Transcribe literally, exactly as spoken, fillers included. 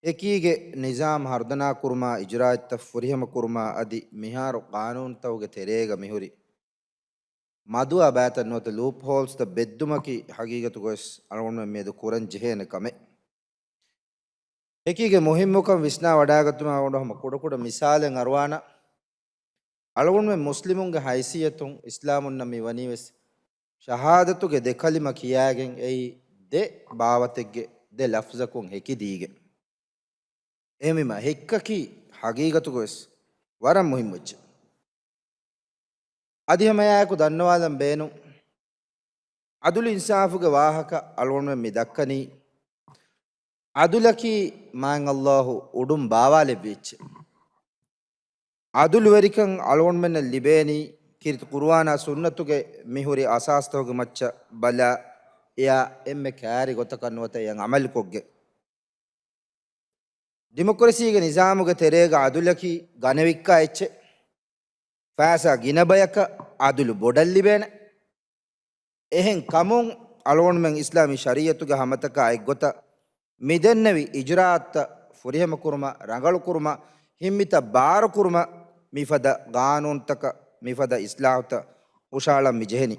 އެކީގެ ނިޒާމް ހަރުދަނާ ކުރުމާ، އިޖްރާތްތައް ފުރިހަމަ ކުރުމާ އަދި މިހާރު ގާނޫނުތަކުގެ ތެރޭގަ މިހުރި މަދުވާ ބައިތައް ނުވަތަ ލޫޕް ހޯލްސްތައް ބެއްދުމަކީ ހަގީގަތުގަވެސް އަޅުގަނޑުމެން މިއަދު ކުރަން ޖެހޭނެ ކަމެއް. އެކީގެ މުހިއްމުކަން ވިސްނާ ވަޑާގަތުމާ އަޅުގަނޑު ހަމަ ކުޑަކުޑަ މިސާލެއް އަރުވާނަ. އަޅުގަނޑުމެން މުސްލިމުންގެ ހައިސިއްޔަތުން އިސްލާމުންނަށް މި ވަނީވެސް ޝަހާދަތުގެ ދެ ކަލިމަ ކިޔާގެން އެއީ ދެ ބާވަތެއްގެ ދެ ލަފްޒަކުން ހެކިދީގެން. އެހެންވީމަ ހެއްކަކީ ހަގީގަތުގަވެސް ވަރަށް މުހިއްމު އެއްޗެއް. އަދި ހަމައެއާއެކު ދަންނަވާލަން ބޭނުން، އަދުލު އިންސާފުގެ ވާހަކަ އަޅުގަނޑުމެން މި ދައްކަނީ، އަދުލަކީ މާތް ﷲ އުޑުން ބާވާލެއްވި އެއްޗެއް. އަދުލުވެރިކަން އަޅުގަނޑުމެންނަށް ލިބޭނީ ކީރިތި ޤުރުއާނާ ސުންނަތުގެ މިހުރި އަސާސްތަކުގެ މައްޗަށް ބަލާ، އެއާ އެންމެ ކައިރި ގޮތަކަށް ނުވަތަ އެއަށް ޢަމަލުކޮށްގެން. ޑިމޮކްރަސީގެ ނިޒާމުގެ ތެރޭގަ އަދުލަކީ ގަނެވިއްކާ އެއްޗެއް. ފައިސާ ގިނަ ބަޔަކަށް އަދުލު ބޮޑަށް ލިބޭނެ. އެހެން ކަމުން އަޅުގަނޑުމެން އިސްލާމީ ޝަރީޢަތުގެ ހަމަތަކާ އެއްގޮތަށް މިދެންނެވި އިޖްރާއަތްތައް ފުރިހަމަކުރުމަށް، ރަނގަޅުކުރުމަށް، ހިތްމިތައް ބާރުކުރުމަށް މިފަދަ ގާނޫނުތަކަށް، މިފަދަ އިސްލާހުތައް ހުށައަޅަން މި ޖެހެނީ.